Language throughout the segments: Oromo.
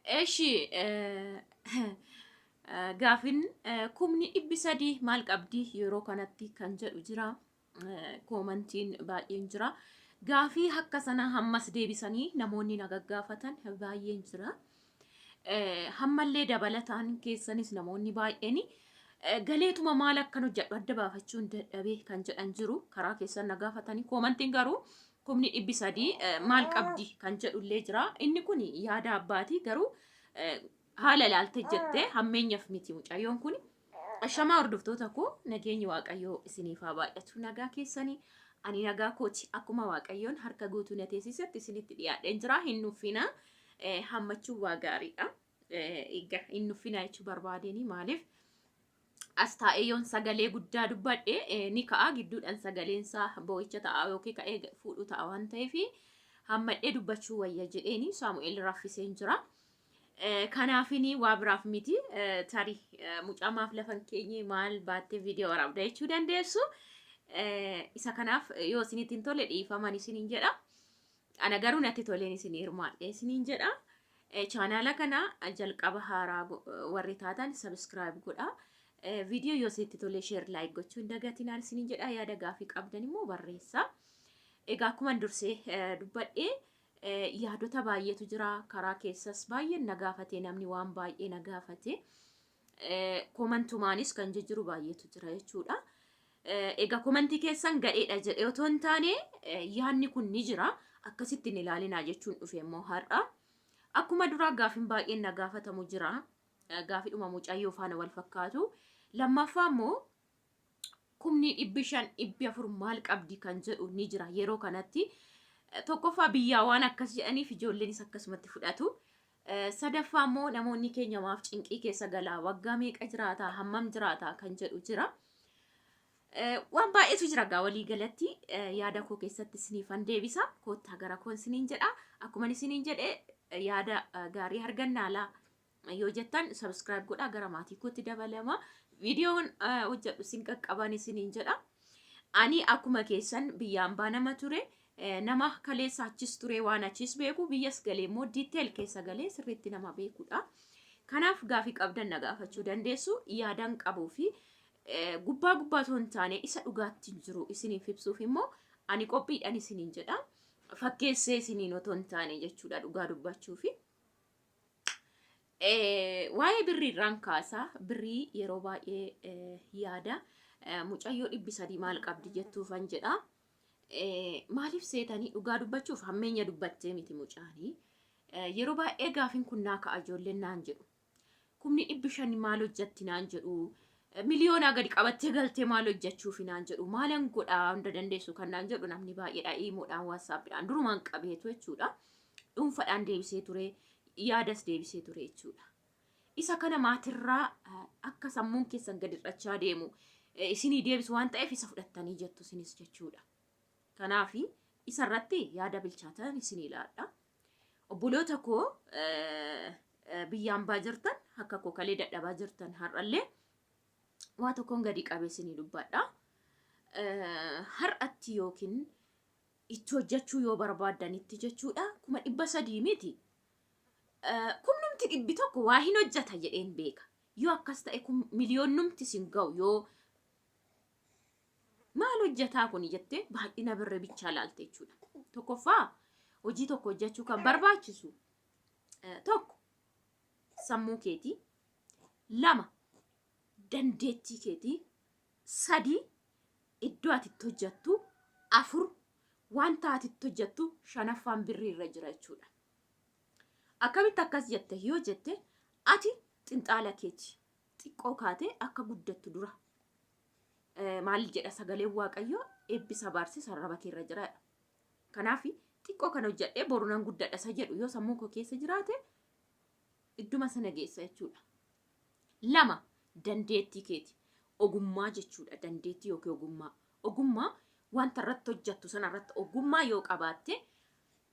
Eshi gaafin kumni 300 maal qabdi yeroo kanatti kan jedhu jira. Koomantiin baay'een jira. Gaafii akka sana hammas deebisanii namoonni na gaggaafatan baay'een jira. Hammallee dabalataan keessanis namoonni baay'een galeetuma maal akkan hojjedhu adda baafachuun dadhabee kan jedhan jiru karaa keessan na gaafatanii koomantiin garuu kumni 300 maal qabdi kan jedhullee jira. Inni kun yaada abbaati garuu haala ilaalte jette hammeenyaaf miti mucayyoon kun. Ashamaa hordoftoota koo, nageenyi Waaqayyoo isiniif haa baay'atu. Nagaa keessanii? Ani nagaa kooti. Akkuma Waaqayyoon harka guutuu na teessisetti isinitti dhiyaadheen jira. Hin nuffina, hammachuun waa gaariidha. Egaa hin nuffina jechuu barbaadeni maaliif as taa'ee yoon sagalee guddaa dubbadhe ni ka'a, gidduudhaan sagaleen isaa boo'icha ta'a yookiin ka'ee fuudhu ta'a waan ta'eef hammadhee dubbachuu wayya jedheeni Saamu'eel raffiseen jira. Kanaafini waa biraaf miti, tarii mucaa maaf lafa hin keenye, maal baattee viidiyoo waraabda jechuu dandeessu. Isa kanaaf yoo isinitti hin tolle dhiifaman isiniin jedha. Ana garuu natti toleen isin hirmaadhe isiniin jedha. Chaanaala kana jalqaba haaraa warri taatan subscribe godha. Viidiyoo yoo isinitti tole share, like gochuu hin dagatinaan isiniin jedha. Yaada gaafii qabdan immoo barreessa. Egaa akkuma dursee dubbadhe yaadota baay'eetu jira. Karaa keessas baay'een na gaafate, namni waan baay'ee na gaafate. Komantumaanis kan jijjiru baay'eetu jira jechuudha. Egaa komantii keessan gadheedha jedhee otoo hin taane yaadni kun ni jira. Akkasitti hin ilaalinaa jechuun dhufe immoo har'a. Akkuma duraa gaafin baay'een na gaafatamu jira. Gaafidhuma mucayyoo faana wal fakkaatu. Lammaffaa immoo kumni 500, 400 maal qabdi kan jedhu ni jira yeroo kanatti. Tokkoffaa biyyaa waan akkas jedhaniif ijoolleenis akkasumatti fudhatu. Sadaffaa immoo namoonni keenya maaf cinqii keessa galaa, waggaa meeqa jiraata, hammam jiraata kan jedhu jira. Waan baay'eetu jira gaa, walii galatti yaada koo keessatti isiniifan deebisa. Koottaa gara koon isiniin jedha. Akkuma isiniin jedhe yaada gaarii argannaa laa yoo jettan subscribe godhaa, gara maatii kootti dabalama. Viidiyoon hojjedhu isin qaqqaban isiniin jedha. Ani akkuma keessan biyya ambaa nama ture. Nama kaleessa achis ture, waan achis beeku, biyyas galee immoo detail keessa galee sirriitti nama beekudha. Kanaaf gaafii qabdan na gaafachuu dandeessu. Yaadaan qabuu fi gubbaa gubbaa otoo hin taane isa dhugaatti jiru isiniif ibsuuf immoo ani qophiidhaan isiniin jedha. Fakkeessee isiniin otoo hin taane jechuudha dhugaa dubbachuufi. Waa'ee birrii irraan kaasa. Birrii yeroo baay'ee yaada. Mucayyoo 300 maal qabdi jettuufan jedha. Maaliif seetanii, dhugaa dubbachuuf hammeenya dubbattee miti mucaanii. Yeroo baay'ee gaafin kun naa ka'a, ijoolleen naan jedhu. Kumni 500 maal hojjatti naan jedhu. Miliyoonaa gadi qabattee galtee maal hojjechuufi naan jedhu. Maalan godhaa hunda dandeessu kan naan jedhu namni baay'eedha. Iimoodhaan, WhatsAppiidhaan durumaan qabeetu jechuudha. Dhuunfaadhaan deebisee ture, yaadas deebisee ture jechuudha. Isa kana maatirraa akka sammuun keessan gadi hir'achaa deemu isinii deebisu waan ta'eef isa fudhattanii jettu isinis jechuudha. Kanaaf isa irratti yaada bilchaatan isinii laadha. Obboloota koo biyya ambaa jirtan, akka koo kalee dadhabaa jirtan, har'allee waa tokkoon gadi qabee isinii dubbadha. Har'atti yookiin itti hojjechuu yoo barbaaddanitti jechuudha, 300,000 miti. Kumnumti 100 waa hin hojjeta jedheen beeka. Yoo akkas ta'e miliyoonnumti sin ga'u, yoo maal hojjetaa kuni jettee baay'ina birri bichaa laalte jechuudha. Tokkoffaa hojii tokko hojjechuu kan barbaachisu tokko sammuu keetii, lama dandeettii keetii, sadii iddoo ati itti hojjettu, afur wanta ati itti hojjettu, shanaffaan birrii irra jira jechuudha. Akkamitti akkas jette yoo jette, ati xinxaala keeti xiqqoo kaatee akka guddattu dura maal jedha sagaleen Waaqayyoo? Eebbisa baarsis arraba kee irra jira. Kanaaf xiqqoo kan hojjedhee boru nan guddadha isa jedhu yoo sammuu koo keessa jiraate idduma sana geessa jechuudha. Lama dandeettii keeti. Ogummaa jechuudha. Dandeettii yookiin ogummaa. Ogummaa wanta irratti hojjettu sana irratti ogummaa yoo qabaatte,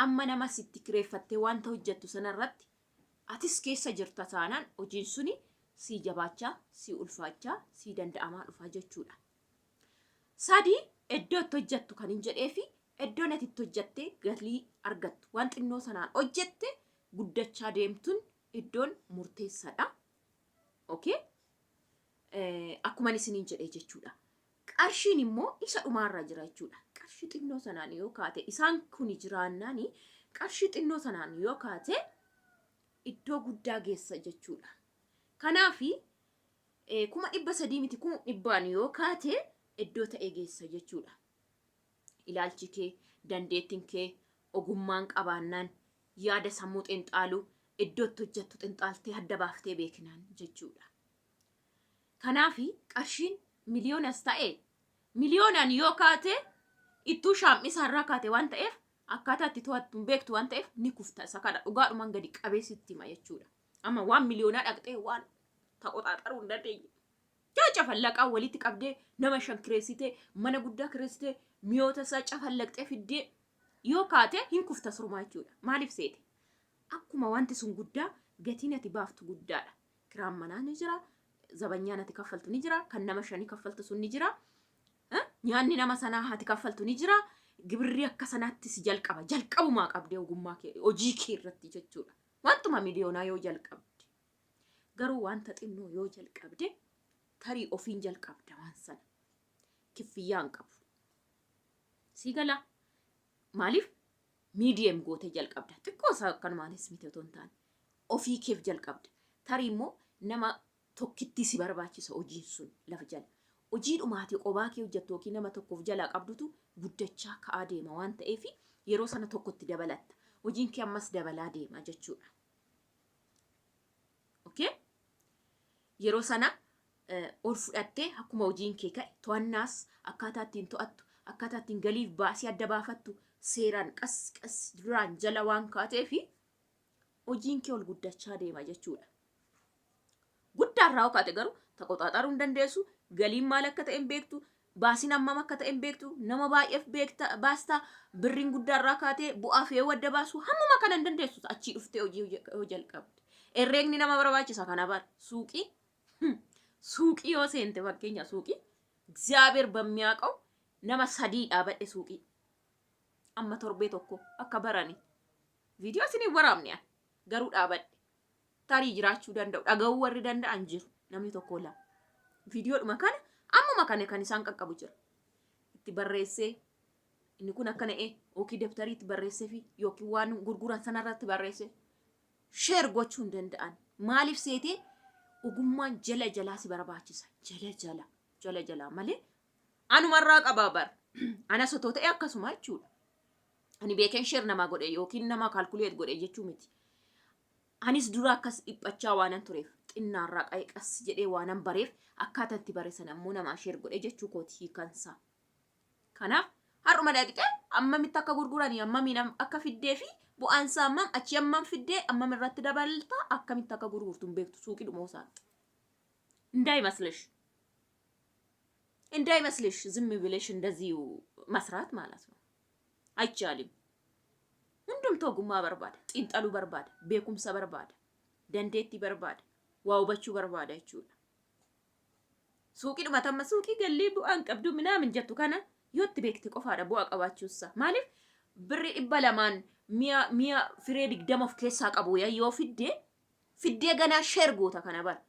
amma nama sitti kireeffattee wanta hojjettu sana irratti atis keessa jirta taanaan, hojiin suni sii jabaachaa, sii ulfaachaa, sii danda'amaa dhufa jechuudha. Sadii iddoo itti hojjettu kan hin jedhee fi iddoon ati itti hojjettee galii argattu waan xinnoo sanaan hojjette guddachaa deemtuun Iddoon murteessaadha. Okay? Akkuma isiniin jedhee jechuudha. Qarshiin immoo isa dhumaarra jira jechuudha. Qarshii xinnoo sanaan yoo kaate, isaan kuni jiraannaani, qarshii xinnoo sanaan yoo kaate iddoo guddaa geessa jechuudha. Kanaafi 300,000 miti, 100,000 yoo kaate iddoo ta'e geessa jechuudha. Ilaalchi kee, dandeettiin kee, ogummaan qabaannaan, yaada sammuu xinxaaluu, iddoo itti hojjettu xinxaaltee adda baaftee beeknaan jechuudha. Kanaafi qarshiin miliyoonas ta'e miliyoonaan yoo kaate, ittuu shaam'isaa irraa kaate waan ta'eef, akkaataa itti to'attu hin beektu waan ta'eef ni kufta. Isa kana dhugaadhumaan gadi qabee sitti hima jechuudha. Amma waan miliyoonaa dhaqxee waan taqoxaaxaruu hin dandeenye. Yaa cafallaqaa walitti qabdee, nama shan kireessitee, mana guddaa kireessitee, mi'oota isaa cafallaqxee fiddee yoo kaate hin kufta surumaa jechuudha. Maaliif seete? Akkuma wanti sun guddaa, gatiin ati baaftu guddaadha. Kiraan manaa ni jira, zabanyaan ati kaffaltu ni jira, kan nama shanii kaffaltu sun ni jira. Nyaanni nama sanaa ati kaffaltu ni jira. Gibirri akka sanaatti si jalqaba. Jalqabumaa qabdee ogummaa kee, hojii kee irratti jechuudha. Wantuma miliyoonaa yoo jalqabde. Garuu wanta xinnoo yoo jalqabde, tarii ofiin jalqabda waan sana. Kiffiyyaa hin qabu. Sii galaa? Maaliif medium gootee jalqabda? Xiqqoo isaa akkanumaanis miti otoo hin taane. Ofii keef jalqabda. Tarii immoo nama tokkittii si barbaachisa hojiin sun lafa jala. Hojii dhumaati qobaa kee hojjettu yookiin nama tokkoof jalaa qabdutu guddachaa ka'aa deema waan ta'eef, yeroo sana tokkotti dabalatta. Hojiin kee ammas dabalaa deema jechuudha. Okay? Yeroo sana ol fudhattee akkuma hojiin kee ka'e, to'annaas akkaataa ittiin to'attu, akkaataa ittiin galiif baasii adda baafattu seeraan qas qas duraan jala waan kaateefi hojiin kee ol guddachaa deema jechuudha. Guddaarraa yoo kaate garuu taqoxaaxaruu hin dandeessu, galiin maal akka ta'e hin beektu, baasiin hammam akka ta'e hin beektu, nama baay'eef beekta baasta, birriin guddaarraa kaatee bu'aa fi yoo adda baasu hammuma kana hin dandeessu achii dhuftee hojii yoo jalqabde. Herreegni nama barbaachisa kana bara suuqii suuqii yoo seente, fakkeenya suuqii እግዚአብሔር በሚያውቀው nama sadii dhaabadhe suuqii amma torbee tokko akka barani viidiyoo isinii waraabne, ani garuu dhaabadhe. Tarii jiraachuu danda'u, dhaga'uu warri danda'an jiru, namni tokko lama viidiyoodhuma kana ammuma kana kan isaan qaqqabu jira. Itti barreessee inni kun akkana e yookiin dabtarii itti barreessee fi yookiin waan gurguran sanarratti barreessee share gochuu hin danda'an. Maaliif seetee? Ogummaan jala jalaa si barbaachisa, jala jala jala jalaa malee anumarraa qabaa bar. Anas otoo ta'e akkasuma jechuudha. Ani beekeen share namaa godhe yookiin nama calculate godhe jechuu miti. Anis dura akkas dhiphachaa waanan tureef, xinnaarraa qa'ee qas jedhee waanan bareef, akkaataa itti bare sana immoo namaa share godhe jechuu kooti hiikansaa. Kanaaf har'uma dhaqxee ammamitti akka gurguranii, ammamiin akka fiddee fi bu'aansaa hammam, achii hammam fiddee, hammam irratti dabalta, akkamitti akka gurgurtu hin beektu suuqii dhumoo isaatti. እንዳይመስልሽ እንዳይመስልሽ ዝም ብለሽ እንደዚሁ መስራት ማለት ነው። አይቻልም። Hundumtuu ogummaa barbaada, xiinxaluu barbaada, beekumsa barbaada, dandeettii barbaada, waa hubachuu barbaada jechuudha. Suuqii dhumatamma suuqii galii bu'aan qabdu minaamin jettu kana yoo itti beekte qofaadha bu'aa qabaachuusaa. Maaliif? Birri 200n mi'a firee 20 of keessaa qabu yoo fiddee fiddee ganaa share goota kana bara.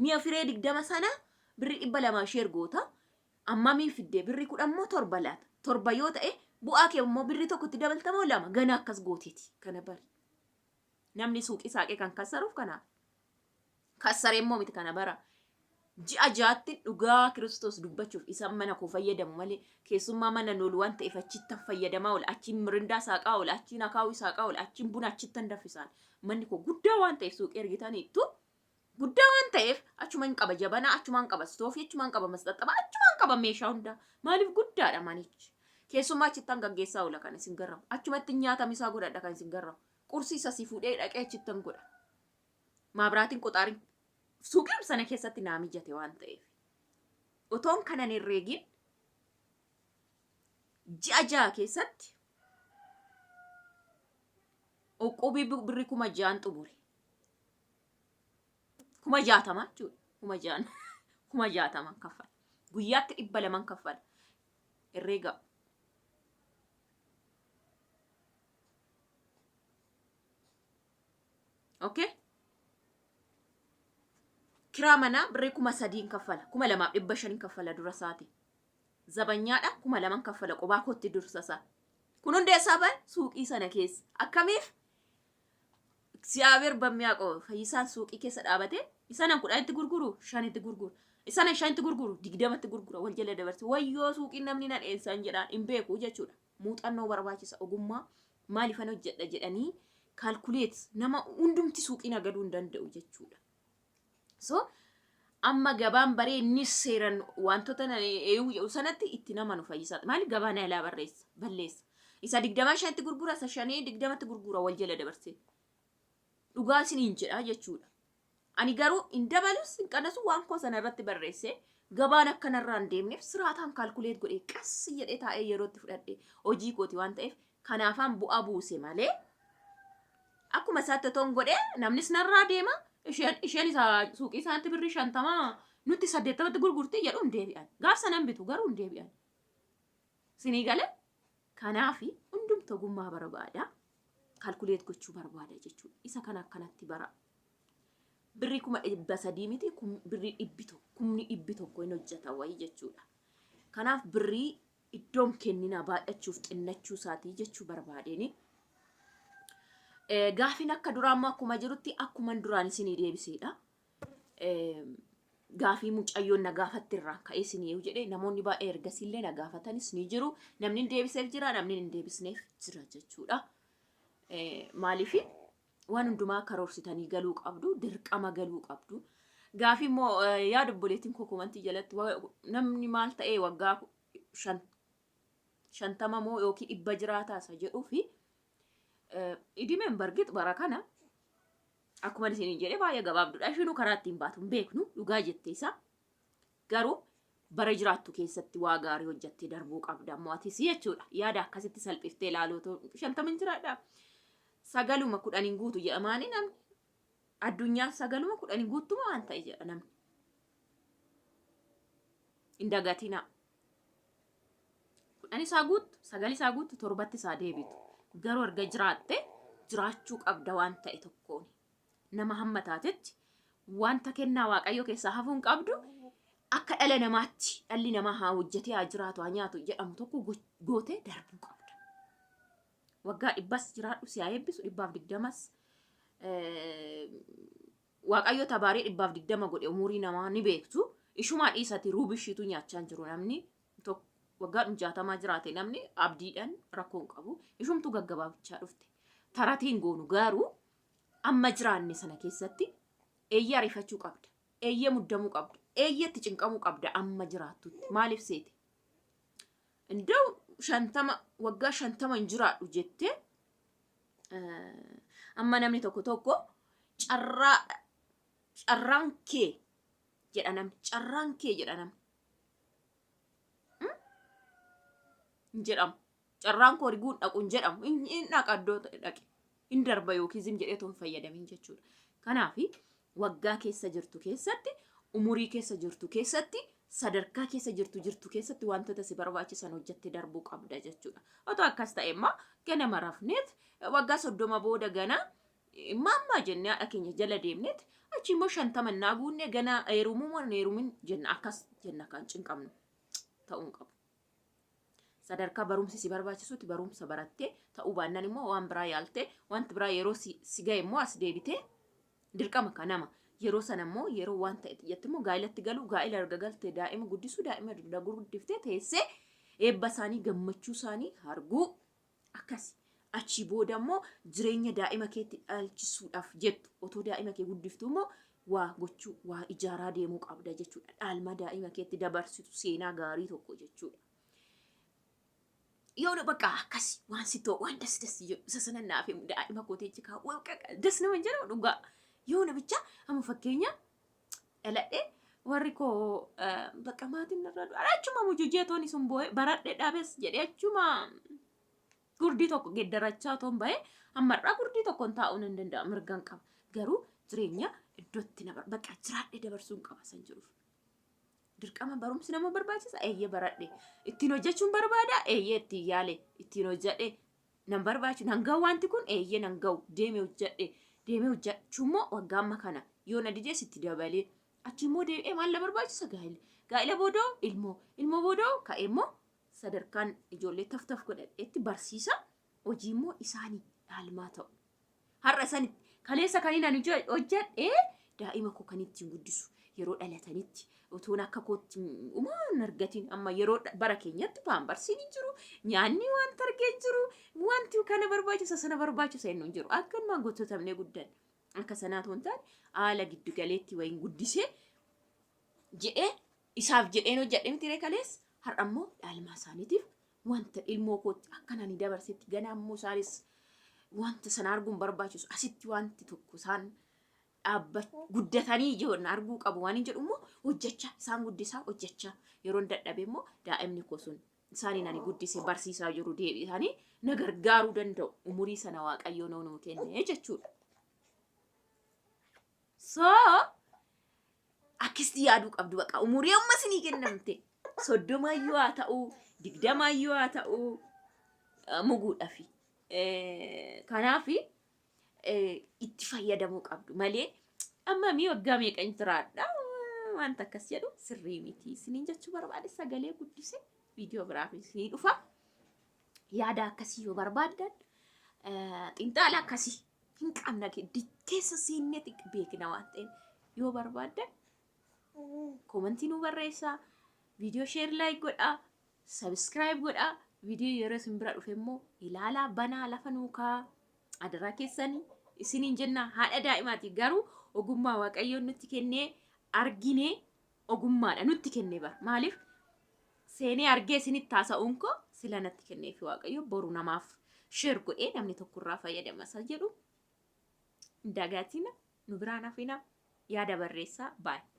Mi'a firee 20 sana birri 200 share goota. Ammamiin fiddee birri 10 immoo torba laata. Torba yoo ta'e, bu'aa kee immoo birri tokkotti dabaltamoo lama ganaa akkas gooteeti kana bari. Namni suuqii saaqee kan kassaruuf kanaaf. Kassaree immoo miti kana bara. Ji'a ja'atti, dhugaa Kiristoos dubbachuuf, isaan mana koo fayyadamu malee keessummaa mana noolu waan ta'eef achittan fayyadamaa oola. Achiin mirindaa saaqaa oola. Achiin akaawii saaqaa oola. Achiin buna achittan danfisaan. Manni koo guddaa waan ta'eef, suuqii ergitaniittu, guddaa waan ta'eef achumaan qaba jabanaa, achumaan qaba istoofii, achumaan qaba masxaxxabaa, achumaan qaba meeshaa hundaa. Maaliif? Guddaadha manichi. Keessummaa achittan gaggeessaa oola kan isin garramu. Achumatti nyaata misaa godhadha kan isin garramu. Qursii isa si fuudhee dhaqee achittan godha. Maabiraatiin qoxaariin suuqii sana keessatti naa mijate waan ta'eef. Otoon kanan herreegin ji'a 6 keessatti uqqubii birri 6,000 xumure. 60,000 jechuudha. 6,000, 60,000 kaffala. Guyyaatti 200 kaffala. Herreega. Okay? Kiraa manaa birrii 3000n kaffala. 2500n kaffala dura isaati. Zabanyaadha 2000n kaffala qobaa kootti dursa isaa. Kun hundi eessaa bahe? Suuqii sana keessa. Akkamiif? እግዚአብሔር በሚያውቀው fayyisaan suuqii keessa dhaabatee isa nan 10tti gurguru 5tti gurguru. Isa nan 5tti gurguru 20tti gurgura wal jala dabarse. Wayyoo suuqiin namni na dheensaan jedhaan hin beeku jechuudha. Muuxannoo barbaachisa ogummaa maaliifan hojjedha jedhanii calculate nama hundumti suuqii nagaduu hin danda'u jechuudha. So amma gabaan baree inni seeran wantoota eeyuu jedhu sanatti itti nama nu fayyisaa. Maaliif gabaa na ilaa barreessa balleessa. Isa 25tti gurgura isa 5 20tti gurgura wal jala dabarsee. Dhugaa isiniin jedha jechuudha. Ani garuu hin dabalus hin qannasu waan koo sana irratti barreessee gabaan akkanarraa hin deemneef siraataan calculate godhee qas jedhee taa'ee yerootti fudhadhe hojii kooti waan ta'eef kanaafaan bu'aa buuse malee akkuma isaatti otoo hin godhee namnis narraa deema isheen isa suuqii isaatti birrii 50 nutti 80tti gurgurtii jedhu hin deebi'an. Gaaf sanan bitu garuu hin deebi'an. Sinii galee kanaafi hundumti ogummaa barbaada. Calculate gochuu barbaada jechuudha. Isa kana akkanatti bara. Birrii 300,000 miti birrii 100 100,000 hin hojjeta wayii jechuudha. Kanaaf birrii iddoon kenninaa baay'achuuf xinnachuu isaatii jechuu barbaadeen. Gaafiin akka duraa immoo akkuma jirutti akkuma duraan isinii deebiseedha. Gaafii mucayyoon na gaafatti irraan ka'ee isinii jedhee namoonni baay'ee ergasiillee na gaafatanis ni jiru. Namni hin deebiseef jira, namni hin deebisneef jira jechuudha. Maaliif waan hundumaa karoorsitanii galuu qabdu, dirqama galuu qabdu. Gaafii immoo yaada obboleettiin koo komantii jalatti namni maal ta'ee waggaa 50 moo yookiin 100 jiraataa isa jedhuu fi idimeen bargit bara kana akkuma isiniin jedhee baay'ee gabaabduudha. Ishiinuu karaa ittiin baatu hin beeknu dhugaa jette isa. Garuu bara jiraattu keessatti waa gaarii hojjattee darbuu qabda ammoo atis jechuudha. Yaada akkasitti salphiftee ilaaluu 50 hin jiraadha. Sagaluma 10 hin guutu jedhamaani namni. Addunyaan sagaluma 10 hin guuttuma waan ta'e jedha namni. Hin dagatinaa. 10 isaa guuttu, 9 isaa guuttu, 7tti isaa deebitu. Garuu erga jiraatte jiraachuu qabda waan ta'e tokkoon. Nama hamma taatetti wanta kennaa Waaqayyoo keessaa hafuu hin qabdu. Akka dhala namaatti dhalli namaa haa hojjetee haa jiraatu haa nyaatu jedhamu tokko gootee darbuu qabda. Waggaa 100s jiraadhu si haa eebbisu 120s Waaqayyo tabaaree 120 godhe umurii namaa ni beektu. Ishumaa dhiisati ruubishiitu nyaachaa hin jiru namni tokko waggaa 60 jiraate namni abdiidhaan rakkoo hin qabu. Ishumtuu gaggabaabachaa dhufte. Taratiin goonu garuu amma jiraanne sana keessatti eeyyee ariifachuu qabda. Eeyyee muddamuu qabda. Eeyyee itti cinqamuu qabda amma jiraattutti. Maaliif seete? Indaw 50 waggaa 50 hin jiraadhu jettee amma namni tokko tokko carraa carraan kee jedha namni carraan kee jedha namni hin jedhamu. Carraan koo riguun dhaqu hin jedhamu. Hin dhaqa iddoo ta'e dhaqe. Hin darba yookiin zim jedhee otoo hin fayyadamin jechuudha. Kanaaf waggaa keessa jirtu keessatti, umurii keessa jirtu keessatti, sadarkaa keessa jirtu jirtu keessatti wantoota si barbaachisan hojjettee darbuu qabda jechuudha. Otoo akkas ta'e immoo ganama rafneet waggaa 30 booda gana maammaa jennee haadha keenya jala deemneet achi immoo 50 naa guunne gana heerumuu moo hin heerumin jenna akkas jenna kan cinqamnu ta'uu hin qabu. Sadarkaa barumsi si barbaachisutti barumsa barattee ta'uu baannaan immoo waan biraa yaaltee wanti biraa yeroo si ga'e immoo as deebitee dirqama ka nama yeroo sana immoo yeroo waan ta'e xiyyatti immoo gaa'ilatti galuu gaa'ila erga galtee daa'ima guddisuu daa'ima erga guddiftee teessee eebba isaanii gammachuu isaanii arguu akkasi. Achii booda immoo jireenya daa'ima keetti dhaalchisuudhaaf jettu otoo daa'ima kee guddiftu immoo waa gochuu waa ijaaraa deemuu qabda jechuudha. Dhaalma daa'ima keetti dabarsitu seenaa gaarii tokko jechuudha. Yoo bakka akkasi waan si ta'u waan das das jedhu isa sana naaf himu daa'ima kootii achi kaa'u das nama hin jedhamu dhugaa. Yoo na bicha amma fakkeenya dhaladhe warri koo bakka maatiin narraa du'an achuma mujujee tooni sun boo'e baradhe dhabes jedhee achuma gurdii tokko geddarachaa otoon ba'e ammarraa gurdii tokkoon taa'uu nan danda'a mirgan qaba garuu jireenya iddootti na bakka jiraadhe dabarsuun qaba san jiruuf. Dirqama barumsi nama barbaachisa eeyyee baradhe ittiin hojjechuun barbaada eeyyee ittiin yaale ittiin hojjedhe nan barbaachu nan ga'u wanti kun eeyyee nan ga'u deemee hojjedhe deemee hojjechuu immoo waggaa amma kana yoo na didees itti dabalee Achi immoo deebi'ee maal na barbaachisa gaa'ela. Gaa'ela boodoo ilmoo. Ilmoo boodoo ka'ee immoo sadarkaan ijoollee taf taf godhadheetti barsiisa. Hojii immoo isaanii dhaalmaa ta'u. Har'a sani kaleessa kan inni ani hojjedhe daa'ima koo kan ittiin guddisu yeroo dhalatanitti utuun akka kootti umaa hin argatin amma yeroo bara keenyatti paamparsiin hin jiru nyaanni wanta argee hin jiru wanti kana barbaachisa sana barbaachisa inni hin jiru akkanumaan gototamnee guddan akka sanaa otoo hin taane haala giddu galeetti wayiin guddisee jedhee isaaf jedheen hojjedhe miti ree kaleessa har'a immoo dhaalmaa isaaniitiif wanta ilmoo kootti akkan ani dabarsetti ganaa immoo isaanis wanta sana arguun barbaachisu asitti wanti tokko isaan dhaabba guddatanii ijoon arguu qabu waan hin jedhu immoo hojjechaa isaan guddisaa hojjechaa yeroon dadhabe immoo daa'imni koo sun isaaniin ani guddise barsiisaa jiru deebi'anii na gargaaruu danda'u umurii sana waaqayyoo nuu kenne jechuudha. So akkasitti yaaduu qabdu baqa umurii amma isinii kennamte soddomaayyuu haa ta'uu digdamaayyuu haa ta'uu muguudhafi. Kanaaf itti fayyadamuu qabdu malee amma mii waggaa meeqan jiraadha wanta akkas jedhu sirrii miti isiniin jechuu barbaade sagalee guddise viidiyoo biraaf isinii dhufa yaada akkasii yoo barbaaddan xiinxala akkasii hin qabna keessa seennee beekna waan ta'eef yoo barbaaddan koomantii nu barreessaa viidiyoo sheer laayik godhaa Subscribe godhaa viidiyoo yeroo isin bira dhufe immoo ilaalaa banaa lafa nuu kaa adaraa keessanii isiniin jenna haadha daa'imaati garuu ogummaa waaqayyoon nutti kennee arginee ogummaadha nutti kennee bara maaliif seenee argee isinitti haasa'uun koo sila natti kenneefi waaqayyo boru namaaf sheer godhee namni tokko irraa fayyadama isa jedhu hin dagatina nu biraan hafina yaada barreessaa baay'ee.